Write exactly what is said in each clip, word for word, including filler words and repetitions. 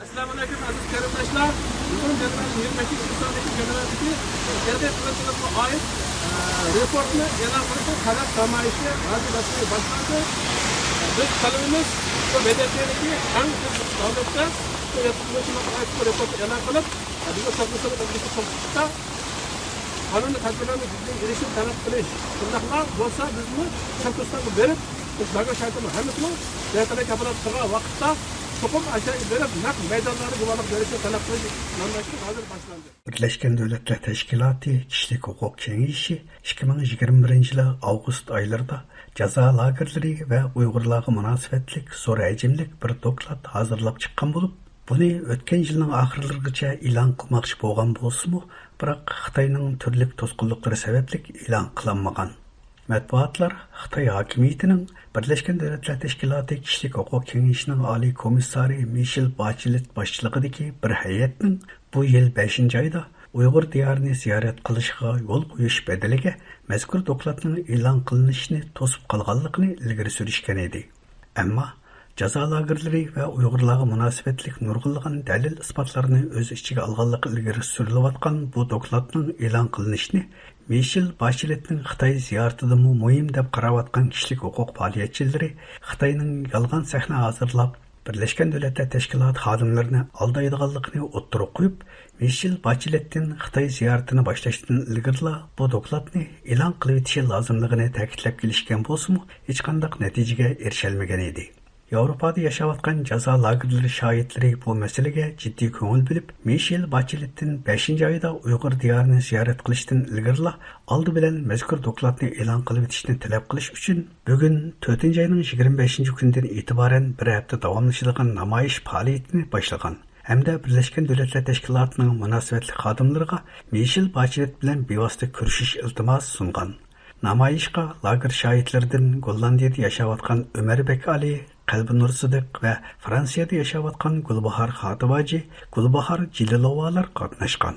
ئەسسالامۇئەلەيكۇم، ئەزىز قېرىنداشلار! بۈگۈن جەنۋەرنىڭ يىگىرمە بەشىنچى كۈنى، جەنۋەردىكى ئەركىن قىلىشىغا ئائىت، ئە، رېپورتنى ئېلان قىلىشنىڭ تەلەپ نامايىشى ھازىر رەسمىي باشلاندى. بىز تەلىپىمىز، شۇ ب د ت دىكى ئەڭ تېز داۋاملىقتا شۇ يەتتە مىڭ ئائىت بۇ رېپورتنى ئېلان قىلىپ، بىزنى ساقلىسىمۇ ئەمدىكى توختىتىشتا قانۇنىي تەدبىرلەرنى جىددىي ئېلىشنى تەلەپ قىلىش. شۇنداقلا بولسا بىزمۇ شاكۇستانغا بېرىپ، بىز لاگېر شاھىتىمۇ ھەممىسىنىڭ ۋەتەنگە كاپالەتلىك قىلغان ۋاقىتتا چوقۇم ئاشۇ يەرگە بېرىپ، نەق مەيدانلاردا گۇۋاھلىق بېرىشنى تەلەپ قىلىش نامايىشى ھازىر باشلاندى. بىرلەشكەن دۆلەتلەر تەشكىلاتى كىشىلىك ھوقۇق كېڭىشى ئىككى مىڭ يىگىرمە بىرىنچى يىلى ئاۋغۇست ئايلىرىدا جازا لاگېرلىرى ۋە ئۇيغۇرلارغا مۇناسىۋەتلىك زور ھەجىملىك بىر دوكلات ھازىرلاپ چىققان بولۇپ، بۇنى ئۆتكەن يىلنىڭ ئاخىرلىرىغىچە ئېلان قىلماقچى بولغان بولسىمۇ، بىراق خىتاينىڭ تۈرلۈك توسقۇنلۇقلىرى سەۋەبلىك ئېلان قىلالمىغان. مەتبۇئاتلار خىتاي ھاكىمىيىتىنىڭ بىرلەشكەن دۆلەتلەر تەشكىلاتى كىشىلىك ھوقۇق كېڭىشىنىڭ ئالىي كومىسسارى مىشېل باچېلېت باشچىلىقىدىكى بىر ھەيئەتنىڭ بۇ يىل بەشىنچى ئايدا ئۇيغۇر دىيارىنى زىيارەت قىلىشىغا يول قويۇش بەدىلىگە مەزكۇر دوكلاتنىڭ ئېلان قىلىنىشىنى توسۇپ قالغانلىقىنى ئىلگىرى سۈرۈشكەن ئىدى. ئەمما جازا لاگېرلىرى ۋە ئۇيغۇرلارغا مۇناسىۋەتلىك نۇرغۇنلىغان دەلىل-ئىسپاتلارنى ئۆز ئىچىگە ئالغانلىقى ئىلگىرى سۈرۈلۈۋاتقان بۇ دوكلاتنىڭ ئېلان قىلىنىشىنى مىشېل باچېلېتنىڭ خىتاي زىيارىتىدىنمۇ مۇھىم دەپ قاراۋاتقان كىشىلىك ھوقۇق پائالىيەتچىلىرى خىتاينىڭ يالغان سەھنە ھازىرلاپ، بىرلەشكەن دۆلەتلەر تەشكىلاتى خادىملىرىنى ئالدايدىغانلىقىنى ئوتتۇرىغا قويۇپ، مىشېل باچېلېتتىن خىتاي زىيارىتىنى باشلاشتىن ئىلگىرىلا بۇ دوكلاتنى ئېلان قىلىۋېتىشى لازىملىقىنى تەكىتلەپ كېلىشكەن بولسىمۇ، ھېچقانداق نەتىجىگە ئېرىشەلمىگەن ئىدى. ياۋروپادا ياشاۋاتقان جازا لاگېرلىرى شاھىتلىرى بۇ مەسىلىگە جىددىي كۆڭۈل بۆلۈپ، مىشېل باچېلېتتىن بەشىنچى ئايدا ئۇيغۇر دىيارىنى زىيارەت قىلىشتىن ئىلگىرىلا ئالدى بىلەن مەزكۇر دوكلاتنى ئېلان قىلىۋېتىشنى تەلەپ قىلىش ئۈچۈن بۈگۈن، تۆتىنچى ئاينىڭ يىگىرمە بەشىنچى كۈنىدىن ئېتىبارەن بىر ھەپتە داۋاملىشىدىغان نامايىش پائالىيىتىنى باشلىغان ھەمدە بىرلەشكەن دۆلەتلەر تەشكىلاتىنىڭ مۇناسىۋەتلىك خادىملىرىغا مىشېل باچېلېت بىلەن بىۋاسىتە كۆرۈشۈش ئىلتىماسى سۇنغان. نامايىشقا لاگېر شاھىتلىرىدىن گوللاندىيىدە ياشاۋاتقان ئۆمەربېك ئالى، قەلبىنۇر سىدىق ۋە فرانسىيەدە ياشاۋاتقان گۈلباھار خاتىۋاجى، گۈلباھار جېلىلوۋالار قاتناشقان.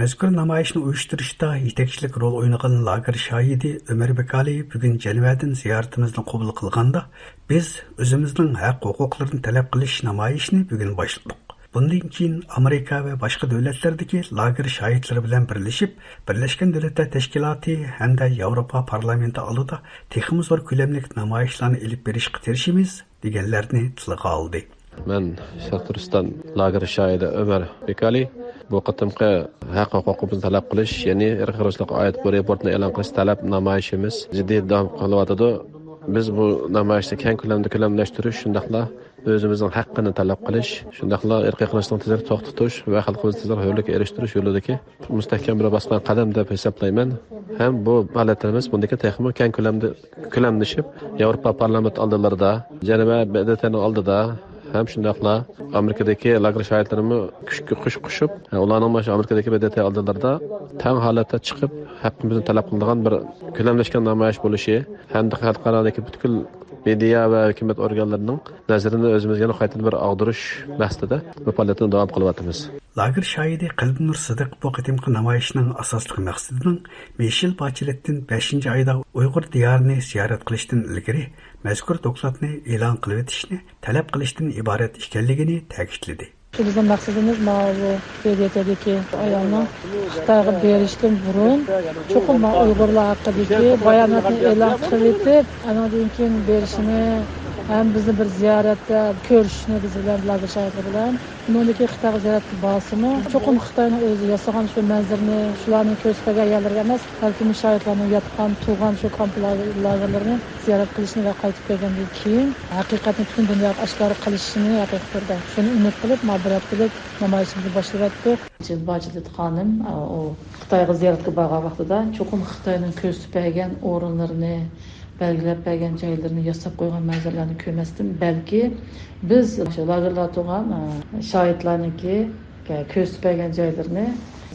مەزكۇر نامايىشنى ئۇيۇشتۇرۇشتا يېتەكچىلىك رول ئوينىغان لاگېر شاھىدى ئۆمەربېك ئالى بۈگۈن جەنۋەدىن زىيارىتىمىزنى قوبۇل قىلغاندا، بىز ئۆزىمىزنىڭ ھەق-ھوقۇقلىرىنى تەلەپ قىلىش نامايىشىنى بۈگۈن باشلىدۇق. بۇندىن كېيىن ئامېرىكا ۋە باشقا دۆلەتلەردىكى لاگېر شاھىتلىرى بىلەن بىرلىشىپ، بىرلەشكەن دۆلەتلەر تەشكىلاتى ھەمدە ياۋروپا پارلامېنتى ئالدىدا تېخىمۇ زور كۆلەملىك نامايىشلارنى ئېلىپ بېرىشقا تىرىشىمىز، دېگەنلەرنى تىلغا ئالدى. مەن شەرقىي تۈركىستان لاگېر شاھىدى ئۆمەر بېكالى بۇ قېتىمقى ھەق ھوقۇقىمىزنى تەلەپ قىلىش، يەنى ئىرقىي قىرغىنچىلىققا ئائىت بۇ رېپورتنى ئېلان قىلىش تەلەپ نامايىشىمىز جىددىي داۋام قىلىۋاتىدۇ. بىز بۇ نامايىشنى كەڭ كۆلەمدە كۆلەملەشتۈرۈش، شۇنداقلا ئۆزىمىزنىڭ ھەققىنى تەلەپ قىلىش، شۇنداقلا ئىرقىي قىرغىنچىلىقنى تېزرەك توختىتىش ۋە خەلقىمىزنى تېزرەك ھۆرلۈككە ئېرىشتۈرۈش يولىدىكى مۇستەھكەم بىر باسقان قەدەم دەپ ھېسابلايمەن. ھەم بۇ پائالىيەتلىرىمىز بۇندىن كېيىن تېخىمۇ كەڭ كۆلەمدە، كۆلەملىشىپ، ياۋروپا پارلامېنت ئالدىلىرىدا، جەنۋە ب د ت نىڭ ئالدىدا، ھەم شۇنداقلا ئامېرىكىدىكى لاگېر شاھىتلىرىمۇ كۈچكە كۈچ قوشۇپ، ئۇلارنىڭ مۇشۇ ئامېرىكىدىكى ب د ت ئالدىلىرىدا تەڭ ھالەتتە چىقىپ، ھەققىمىزنى تەلەپ قىلىدىغان بىر كۆلەملەشكەن نامايىش بولۇشى ھەمدە خەلقئارادىكى پۈتكۈل مېدىيا ۋە ھۆكۈمەت ئورگانلىرىنىڭ نەزىرىنى ئۆزىمىزگە يەنە قايتىدىن بىر ئاغدۇرۇش مەقسىتىدە بۇ پائالىيەتنى داۋام قىلىۋاتىمىز. لاگېر شاھىدى قەلبىنۇر سىدىق بۇ قېتىمقى نامايىشنىڭ ئاساسلىق مەقسىتىنىڭ مىشېل باچېلېتتىن بەشىنچى ئايدا ئۇيغۇر دىيارىنى زىيارەت قىلىشتىن ئىلگىرى مەزكۇر دوكلاتنى ئېلان قىلىۋېتىشنى تەلەپ قىلىشتىن ئىبارەت ئىكەنلىكىنى تەكىتلىدى. بىزنىڭ مەقسىتىمىز ماۋۇ ب د ت دىكى ئايالنىڭ خىتايغا بېرىشتىن بۇرۇن چوقۇم ماۋۇ ئۇيغۇرلار ھەققىدىكى باياناتنى ئېلان قىلىۋېتىپ، ئانىڭدىن كېيىن بېرىشىنى ھەم بىزنى بىر زىيارەتتە كۆرۈشۈشىنى بىز بىلەن لاگېر شاھىتلىرى بىلەن. ئۇنىڭدىن كېيىن خىتايغا زىيارەتكە بارسىمۇ، چوقۇم خىتاينىڭ ئۆزى ياسىغان شۇ مەنزىرىنى، شۇلارنى كۆرسىتىپ بەرگەن يەرلىرىگە ئەمەس، بەلكىمۇ شاھىتلارنىڭ ياتقان، تۇرغان شۇ كامپ لاگېرلىرىنى زىيارەت قىلىشنى ۋە قايتىپ كەلگەندىن كېيىن ھەقىقەتنى پۈتۈن دۇنياغا ئاشكارا قىلىشىنى ھەقىقەتەن شۇنى ئۈمىد قىلىپ، مانا بىر ھەپتىلىك نامايىشىمىزنى باشلىۋەتتۇق. باجىدىت خانىم، ئۇ خىتايغا زىيارەتكە بارغان ۋاقتىدا چوقۇم خىتاينىڭ كۆرسىتىپ بەرگەن ئورۇنلىرىنى، بەلگىلەپ بەرگەن جايلىرىنى، ياساپ قويغان مەنزىرىلەرنى كۆرمەستىن، بەلكى بىز شۇ لاگېرلاردا تۇرغان، ئە، شاھىتلارنىڭكى كۆرسىتىپ بەرگەن جايلىرىنى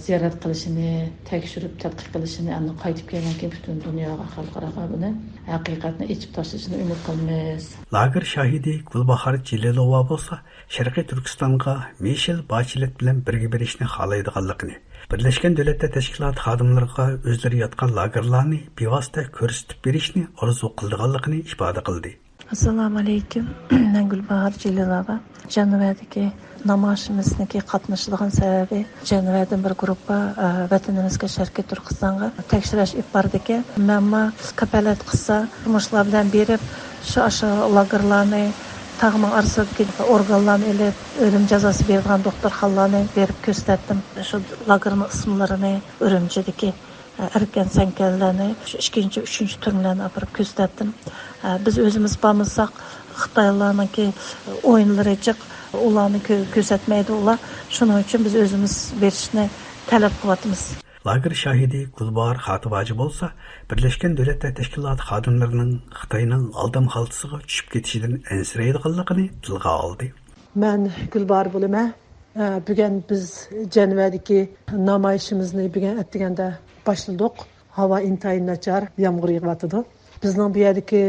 زىيارەت قىلىشىنى، تەكشۈرۈپ تەتقىق قىلىشىنى، ئەمدى قايتىپ كەلگەن كېيىن پۈتۈن دۇنياغا، خەلقئاراغا بۇنى ھەقىقەتنى ئېچىپ تاشلىشىنى ئۈمىد قىلىمىز. لاگېر شاھىدى گۈلباھار جېلىلوۋا بولسا شەرقىي تۈركىستانغا مىشېل باچېلېت بىلەن بىرگە بېرىشنى خالايدىغانلىقىنى، بىرلەشكەن دۆلەتلەر تەشكىلاتى خادىملىرىغا ئۆزلىرى ياتقان لاگېرلارنى بىۋاسىتە كۆرسىتىپ بېرىشنى ئارزۇ قىلىدىغانلىقىنى ئىپادە قىلدى. ئەسسالامۇئەلەيكۇم. مەن گۈلباھار جېلىلوۋا. جەنۋەدىكى نامايىشىمىزنىڭكى قاتنىشىدىغان سەۋەبى، جەنۋەدىن بىر گۇرۇپپا، ئە، ۋەتىنىمىزگە، شەرقىي تۈركىستانغا تەكشۈرۈش ئېلىپ بارىدىكەن. مەنمۇ كاپالەت قىلسا، مۇشۇلار بىلەن بېرىپ، شۇ، ئاشۇ لاگېرلارنى، تاغنىڭ ئارىسىدىكى ئورگانلارنى ئېلىپ، ئۆلۈم جازاسى بېرىدىغان دوختۇرخانىلارنى بېرىپ كۆرسەتتىم. شۇ لاگېرنىڭ ئىسىملىرىنى، ئۈرۈمچىدىكى ئەركەن سەڭكەللەرنى، شۇ ئىككىنچى، ئۈچىنچى تۈرمىلەرنى ئاپىرىپ كۆرسەتتىم. بىز ئۆزىمىز بارمىساق، خىتايلارنىڭكى ئويۇنلىرى جىق، ئۇلارنى كۆ-، كۆرسەتمەيدۇ ئۇلار. شۇنىڭ ئۈچۈن بىز ئۆزىمىز بېرىشنى تەلەپ قىلىۋاتىمىز. لاگېر شاھىدى گۈلباھار خاتىۋاجى بولسا، بىرلەشكەن دۆلەتلەر تەشكىلاتى خادىملىرىنىڭ خىتاينىڭ ئالدام خالتىسىغا چۈشۈپ كېتىشىدىن ئەنسىرەيدىغانلىقىنى تىلغا ئالدى. مەن گۈلباھار بولىمەن. ئە، بۈگۈن بىز جەنۋەدىكى نامايىشىمىزنى بۈگۈن ئەتىگەندە باشلىدۇق. ھاۋا ئىنتايىن ناچار، يامغۇر يېغىۋاتىدۇ. بىزنىڭ بۇ يەردىكى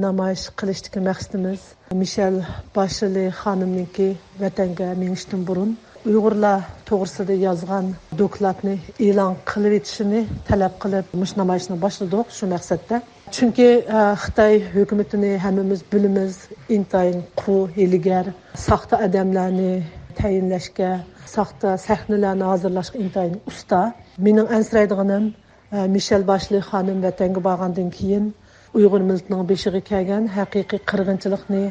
نامايىش قىلىشتىكى مەقسىتىمىز مىشەل باشلى خانىمنىڭكى ۋەتەنگە مېڭىشتىن بۇرۇن ئۇيغۇرلار توغرىسىدا يازغان دوكلاتنى ئېلان قىلىۋېتىشىنى تەلەپ قىلىپ، مۇشۇ نامايىشنى باشلىدۇق شۇ مەقسەتتە. چۈنكى، ئە، خىتاي ھۆكۈمىتىنى ھەممىمىز بىلىمىز، ئىنتايىن قۇ، ھىيلىگەر، ساختا ئادەملەرنى تەيىنلەشكە، ساختا سەھنىلەرنى ھازىرلاشقا ئىنتايىن ئۇستا. مېنىڭ ئەنسىرەيدىغىنىم، ئە، مىشەل باشلى خانىم ۋەتەنگە بارغاندىن كېيىن، ئۇيغۇر مىللىتىنىڭ بېشىغا كەلگەن ھەقىقىي قىرغىنچىلىقنى،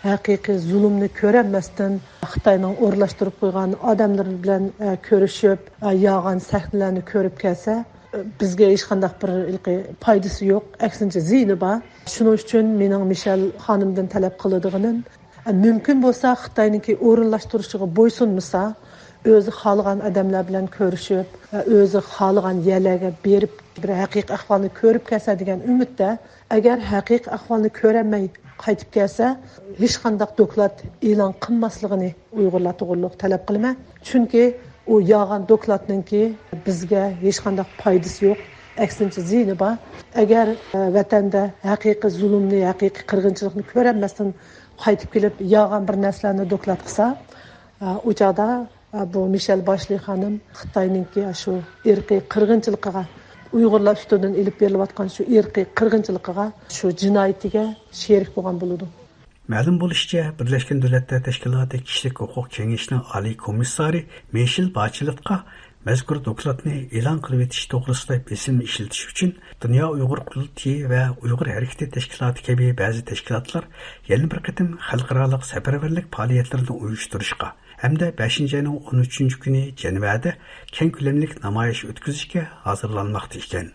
ھەقىقىي زۇلۇمنى كۆرەلمەستىن، خىتاينىڭ ئورۇنلاشتۇرۇپ قويغان ئادەملىرى بىلەن، ئە، كۆرۈشۈپ، ئە، يالغان سەھنىلەرنى كۆرۈپ كەلسە، ئە، بىزگە ھېچقانداق بىر ھېلىقى پايدىسى يوق، ئەكسىنچە زىيىنى بار. شۇنىڭ ئۈچۈن مېنىڭ مىشەل خانىمدىن تەلەپ قىلىدىغىنىم، ئە، مۇمكىن بولسا خىتاينىڭكى ئورۇنلاشتۇرۇشىغا بويسۇنمىسا، ئۆزى خالىغان ئادەملەر بىلەن كۆرۈشۈپ، ئە، ئۆزى خالىغان يەرلەرگە بېرىپ، بىر ھەقىقىي ئەھۋالنى كۆرۈپ كەلسە دېگەن ئۈمىدتە. ئەگەر ھەقىقىي ئەھۋالنى كۆرەلمەي قايتىپ كەلسە، ھېچقانداق دوكلات ئېلان قىلماسلىقىنى ئۇيغۇرلار توغرۇلۇق تەلەپ قىلىمەن. چۈنكى ئۇ يالغان دوكلاتنىڭكى بىزگە ھېچقانداق پايدىسى يوق، ئەكسىنچە زىيىنى بار. ئەگەر، ئە، ۋەتەندە ھەقىقىي زۇلۇمنى، ھەقىقىي قىرغىنچىلىقنى كۆرەلمەستىن قايتىپ كېلىپ يالغان بىر نەرسىلەرنى دوكلات قىلسا، ئە، ئۇ چاغدا، ئە، بۇ مىشەل باشلى خانىم خىتاينىڭكى شۇ ئىرقىي قىرغىنچىلىقىغا، ئۇيغۇرلار ئۈستىدىن ئېلىپ بېرىلىۋاتقان شۇ ئىرقىي قىرغىنچىلىقىغا، شۇ جىنايىتىگە شېرىك بولغان بولىدۇ. مەلۇم بولۇشىچە، بىرلەشكەن دۆلەتلەر تەشكىلاتى كىشىلىك ھوقۇق كېڭىشىنىڭ ئالىي كومىسسارى مىشېل باچېلېتقا مەزكۇر دوكلاتنى ئېلان قىلىۋېتىش توغرىسىدا بېسىم ئىشلىتىش ئۈچۈن دۇنيا ئۇيغۇر قۇرۇلتىيى ۋە ئۇيغۇر ھەرىكىتى تەشكىلاتى كەبى بەزى تەشكىلاتلار يەنە بىر قېتىم خەلقئارالىق سەپەرۋەرلىك پائالىيەتلىرىنى ئۇيۇشتۇرۇشقا ھەمدە بەشىنچى ئاينىڭ ئون ئۈچىنچى كۈنى جەنۋەدە كەڭ كۆلەملىك نامايىش ئۆتكۈزۈشكە ھازىرلانماقتا ئىكەن.